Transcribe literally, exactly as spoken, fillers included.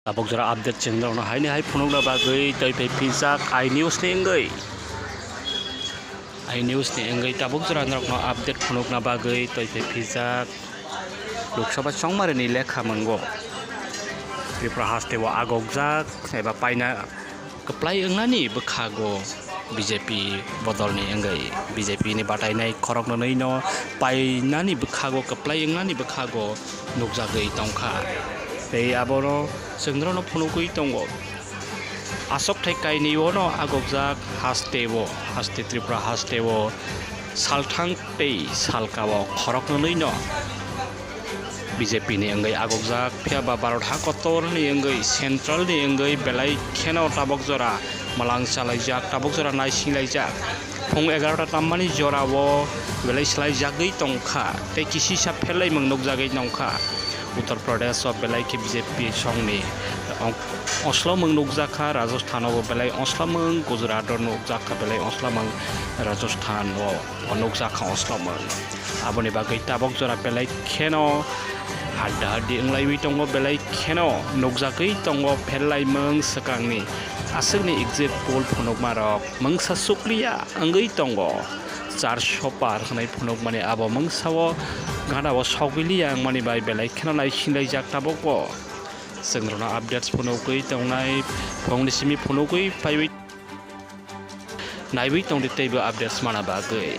Tabuk jora update chwng norokno haini hai phunukna bagwi twi phai phijak i news ni wngwi. I news ni wngwi tabuk jora norokno update phunukna bagwi twi phai phijak. Lok Sabha chongmari ni lekha mwngo. Tripura haste o agokjak eba paina kwplai wngnani bwkhago B J P bodolni wngwi B J P ni batainai khoroknwnwi no painani bwkhago kwplai wngnani bwkhago nukjagwi tongkha. Tei abono chwng norokno phunukwi tongo. Aswk thai kainwi o no agokjak haste o, haste Tripura haste o salthang tei salka o khoroknwnwi no B J P ni wngwi agokjak, phiya ba Bharat ha kotor ni wngwi, central ni wngwi belai kheno tabok jora mwlang chalaijak, tabok jora naisinglaijak. Phung egarota tammani jora o belai swlaijagwi tongkha tei kisisa pherlaimung nukjagwi tongkha. Uttar Pradesh o belai khe B J P songni ong-, ongslomung nukjakha, Rajasthan o bo belai ongslomung, Gujarat o nukjakha belai ongslomung, Rajasthan o. O nukjakha ongslomung. Aboni bagwi tabok jora belai kheno hadda haddi wnglaiwi tongo, belai kheno nukjagwi tongo pherlaimung swkangni aswkni exit poll phunukmarok mungsa sukliya wngwi tongo. Charso par hwnwi phunukmani abo mungsao gana o sogwiliya wngmani bai belai kheno naisinlaijak tabok bo. Chwng norokno updates phunukgwi tongnai, phungni simi phunukgwi phaiwi naiwi tongdi teibo updates mana bagwi.